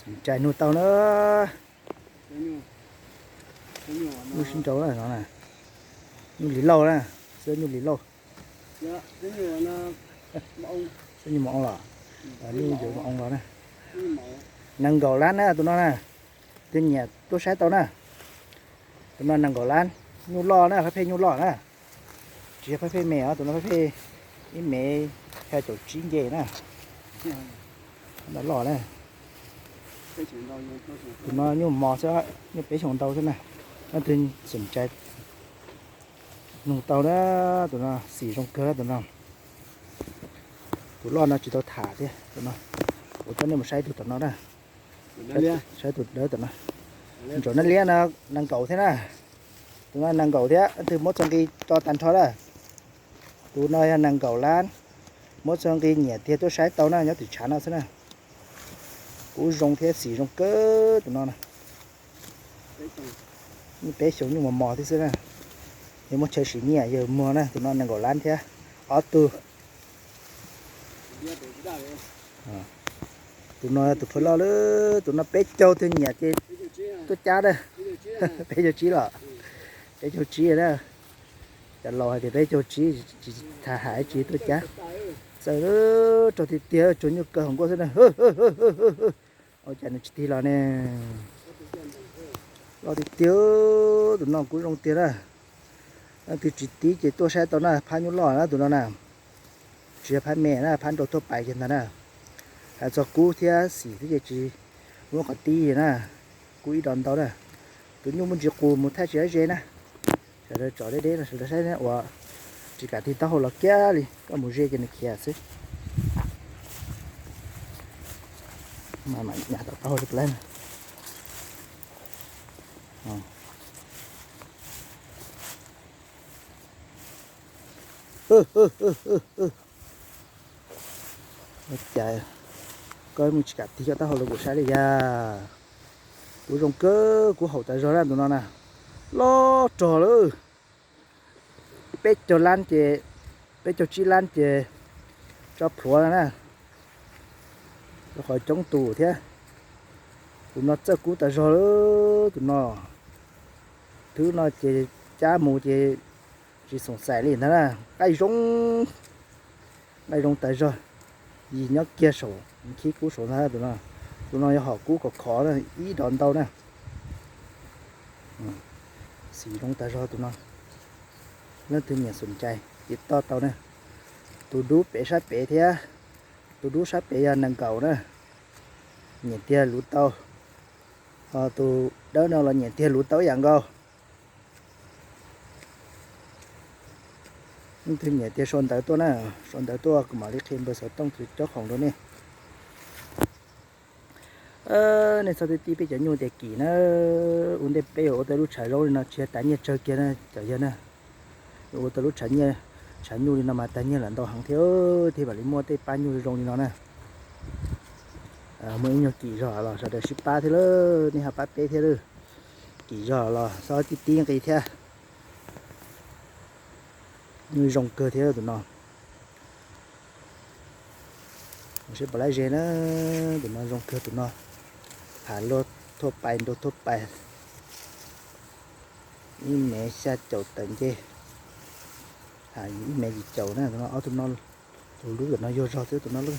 Txhob ntshai, nug tau na. Nyuj sib nraus no na. Nyuj lis lauj na. Xwb nyuj lis lauj. Xwb nyuj mos oo los. Nyuj yuav mos oo los na. Nees nkaum lab na tus no na. Tus nyiam tuaj saib tau na. Tus no nees nkaum lab. Nyuj loj na, phaj phej nyuj loj na. Tsis yog phaj phej me os, tus no phaj phej ib mev xya caum tsib nce na. Loj na. Tus no nyuj mos xwb, nyuj peb xyoos ntau xwb na. Leej twg xom ntshai nug tau na, tus no xim zoo kawg tus no. Tus loj no tsis tau tham thiab tus no. Kuv coj nej mus saib tus tom no na. Saib tus dawb tom no. Ntsaum nab liab no nees nkaum thiab na. Tus no nees nkaum thiab, leej twg muab txo nqi tso tag nrho na. Tus no yog nees nkaum lab, muab txo nqi nyiam tiag tuaj saib tau na, nyob tim tshav no xwb na. Kub zoo thiab xim zoo kawg tus no na. Peb xyoos nyuj mos mos thiab xwb na. Yog muaj chaw sim nyiam yawg muag na, tus no nees nkaum lab thiab. Ob tug. Tus no tus phaw loj lawm, tus no peb caug twg nyiam ces tuaj cab na. Peb caug tsib los, peb caug tsib na. Cov laus hais tias peb caug tsib tsis tas hais tsis tuaj cab. Txawj rog tiag tiag, tsuag nyuj kaw hauv nkuaj xwb na. Ua cas nws tsis tig los ne? Loj tiag tiag, tus no kub zoo tiag na. Leej twg tsis tib ces tuaj saib tau na, phab nyuj loj na tus no na. Tsis yog phab me na, phab nrau tuaj pais kiag ntag na. Hais txog kub thiab xim thiab ces tsis muaj qhov tib na. Kub ib dos ntau na. Tus nyuj muaj ntsis qus mus thaij tsis dab ze na. Sawv daws tsom deb deb no sawv daws saib ua tsis kam tig taub hau los kiag li, koj mus ze ces nws khiav xwb. Mam nyam tom taub hau rau plab na. Ua cas koj mus tsis kam tig cov taub hau rau kuv saib li yag? Kuv zoo kawg, kuv haum tas zog na tus no na. Loj rog lawm. Peb caug lab ces, peb caug tsib lab ces tso plhuav na. Rau qhov coob tus thiab. Tus no txawj kub tas zog lawm tus no. Thwb no ces cab mus ces tsis xoom xaim li ntag na. Nqaij zoo, nqaij zoo tas zog. Yim nyob kiag saum khib kub saum ntag tus no. Tus no yog hom kub khov khov na, ib dos ntau na. Xim zoo tas zog tus no. Leej twg nyiam xom ncais ces toj tau na. Tus dub pem sab pem thiab, tus dub sab pem yog nees nkaum na. Nyiam tiag luv tau. Ho tus dawb no los nyiam tiag luv tau ib yam nkaus. Leej twg nyiam tiag sau ntawv tuaj na, sau ntawv tuaj kuv mam li qhia npawb xov tooj cob khoom rau nej. Nej txhob tib tib peb cov nyuj tias kim na. Ua ntej peb yuav ua tau lub tshav zaub li no tsis yog tas nyiaj tsawg kiag na cov yawg na. Yuav ua tau lub tshav nyuj li no mas tas nyiaj lawm ntau heev thiab, thiaj mam li muaj tej pab nyuj zoo li no na. Muaj ib nyuag kim zog los sawv daws sib pab thiab lawm, nej ho pab peb thiab lawm. Kim zog los txhob tib tib nqi thiab. Nyuj zoo kawg thiab tus no. Seb puas lab ze na, tus no zoo kawg tus no. Pham luaj thuaj pais nrau thuaj pais. Ib mev xya caum tawm nce, ib mev yim caum na tus no, ob tug no. Tus lub ntawm no yuag zog xwb tus no lub.